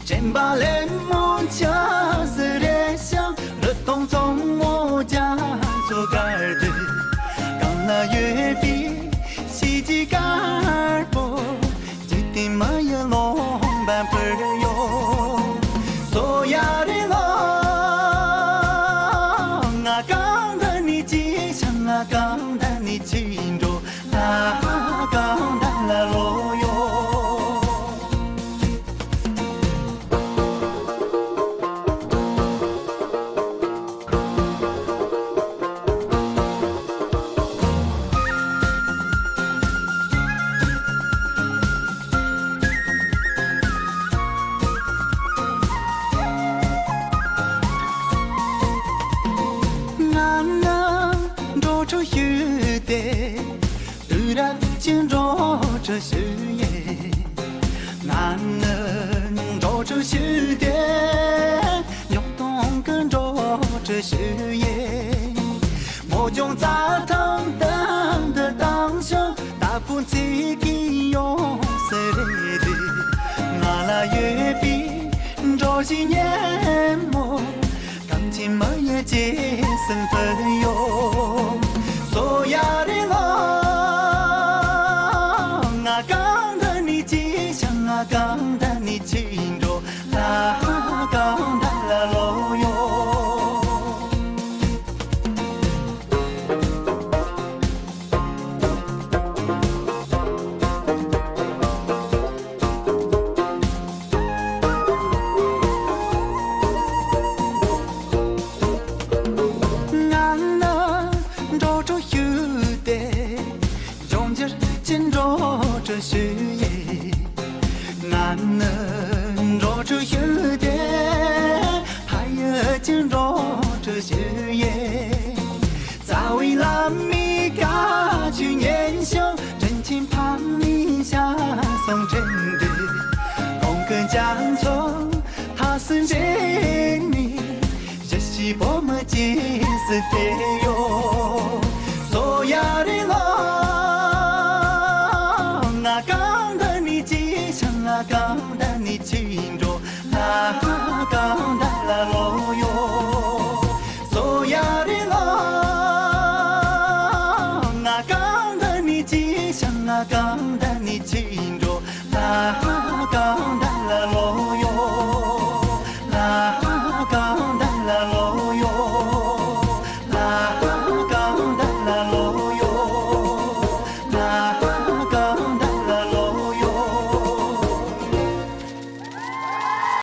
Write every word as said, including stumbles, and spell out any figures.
དྲན་པ་ལས་མོ་ཆ་ཟི་རེ་ཤང་རི་སྟོང་ཚོང་མོ་རྒྱ་མཚོ་དཀར་དུ་གང་ན་ཡོད་པའི་ཤིས་ཀྱི་དཀར་པོ། འཇིག་རྟེན་མ་ཡི་ལོང་བན་ཕུར་ཡོ། སོ་ཡ་རེ་ལོ། ང་གང་ད་ནི་ཅི་ཤང་ང་གང་ད་ནི་ཅི་འགྲོ། ལ་གང་ད་ལ་ལོ་ཡོ། ང་ནི་འགྲོ་དྲུག་ཞུ་སྟེ། དུས་རབས་ཀྱི་འགྲོ་དྲུག་ཞུ་ཡེ། ང་ནི་འགྲོ་དྲུག་ཞུ་སྟེ། ཉོག་གཏོང་གི་འགྲོ་དྲུག་ཞུ་ཡེ། མོ་ཅོང་རྩྭ་ཐང་དང་འདི་དང་ཤོག་ད་ཕུན་ཚོགས་ཀྱི་ཡོང་སེ་རེད། ང་ལ་ཡོད་པའི་འགྲོ་བཞིན་ཉན་མོ། གམ་ཆི་མ་ཡ་ཅེ་སན་ཕ་ཡོ། སོ་ཡ་རེ་ལོ། ང་གང་ད་ནི་ཅི་ཤང་ང་གང་ད་ནི་ཅི་འགྲོ། ལ་གང་ད་ལ་ལོ་ཡོ། ང་ནི་འགྲོ་དྲུག་ཞུ་སྟེ། ལྗོངས་རྒྱུར་ཅི་འགྲོ་དྲུག་ཞུ་ཡེ། ང་ནི་འགྲོ་དྲུག་ཞུ་སྟེ། ཕ་ཡུལ་ཅི་འགྲོ་དྲུག་ཞུ་ཡེ། རྩ་བའི་བླ་མའི་བཀའ་ཆོས་ཉན་ཞིང་། དྲིན་ཆེན་ཕ་མའི་ཞལ་གསུང་དྲན་དུས། གོང་གི་རྒྱ་མཚོ་ཐགས་སུ་འདྲེན་ནས། གཞིས་བྱེས་བོད་མི་རྗེས་སུ་དེད་ཡོ། སོ་ཡ་རེ་ལོ། ང་གང་ད་ནི་ཅི་ཤང་ང་གང་ད་ནི་ཅི་འགྲོ། ལ་གང་ད་ལ་ལོ་ཡོ། སོ་ཡ་རེ་ལོ། ང་གང་ད་ནི་ཅི་ཤང་ང་གང་